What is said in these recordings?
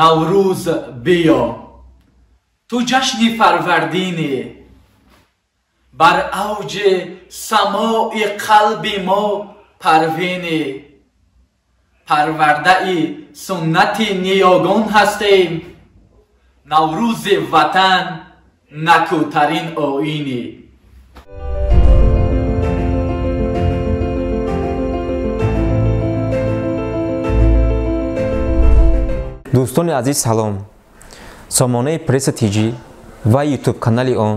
Наврӯз биё, ту ҷашни фарвардинӣ, бар авҷи самои қалби мо парвинӣ. Парвардаи суннати ниёгон ҳастем, Наврӯзи ватан накӯтарин оинӣ. Дӯстони азиз, салом. Сомонаи Пресса Тҷ ва ютуб канали он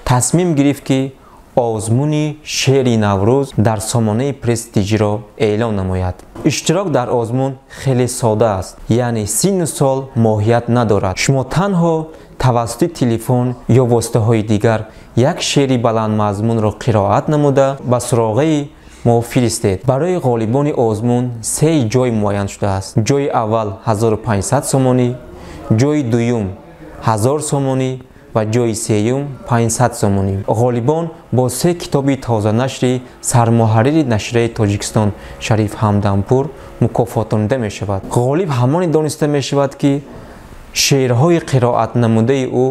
тасмим гирифт, ки озмуни шеъри Наврӯз дар сомонаи Пресс Тҷро эълон намояд. Иштирок дар озмун хеле сода аст, яъне синну сол моҳият надорад. Шумо танҳо тавассути телефон ё воситаҳои дигар як шеъри баландмазмунро қироат намуда, ба суроғаи мо фиристед. Барои ғолибони озмун се ҷой муайян шудааст. Ҷои аввал 1500 сомонӣ, ҷои дуюм 1000 сомонӣ ва ҷои сеюм 500 сомонӣ. Ғолибон бо се китоби тозанашри сармуҳаррири нашрияи Тоҷикистон Шариф Ҳамдампур мукофотонида мешавад. Ғолиб ҳамоне дониста мешавад, ки шеърҳои қироатнамудаи ӯ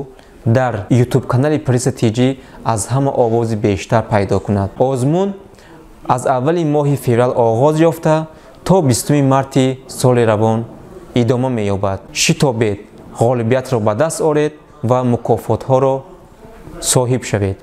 дар ютуб-канали Пресса Тҷ аз ҳама овози бештар пайдо кунад. Озмун аз аввали моҳи феврал оғоз ёфта, то 20 марти соли равон идома меёбад. Шитобед, ғолибиятро ба даст оред ва мукофотҳоро соҳиб шавед.